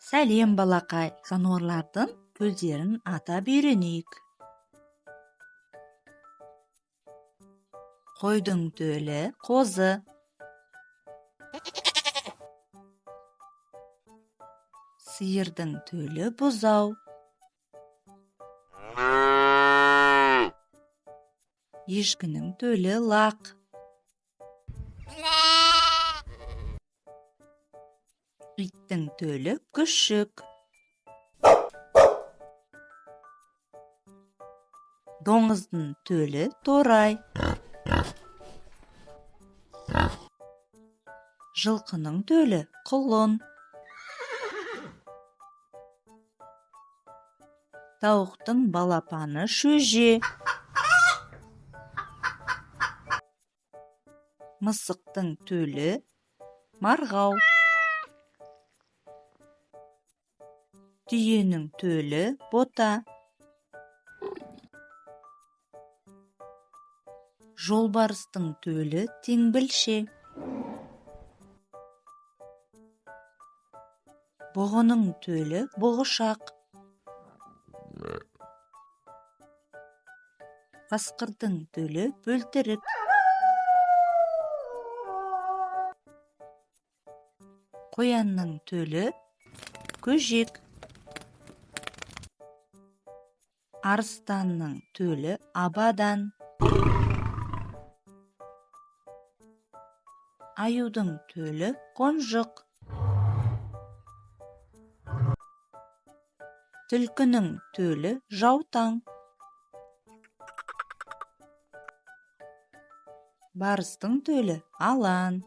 Сәлем, балақай! Жануарлардың төлдерін атап үйренейік. Қойдың төлі қозы. Сиырдың төлі бұзау. Ешкінің төлі лақ. Иттің төлі күшік. Доңыздың төлі торай. Жылқының төлі құлын. Тауықтың балапаны шөже. Мысықтың төлі марғау. Түйенің төлі бота. Жолбарыстың төлі теңбілше. Бұғының төлі бұғышақ. Қасқырдың төлі бөлтірік. Қоянның төлі көжек. Арыстанның төлі абадан. Аюдың төлі қонжық. Түлкінің төлі жаутаң. Барыстың төлі алан.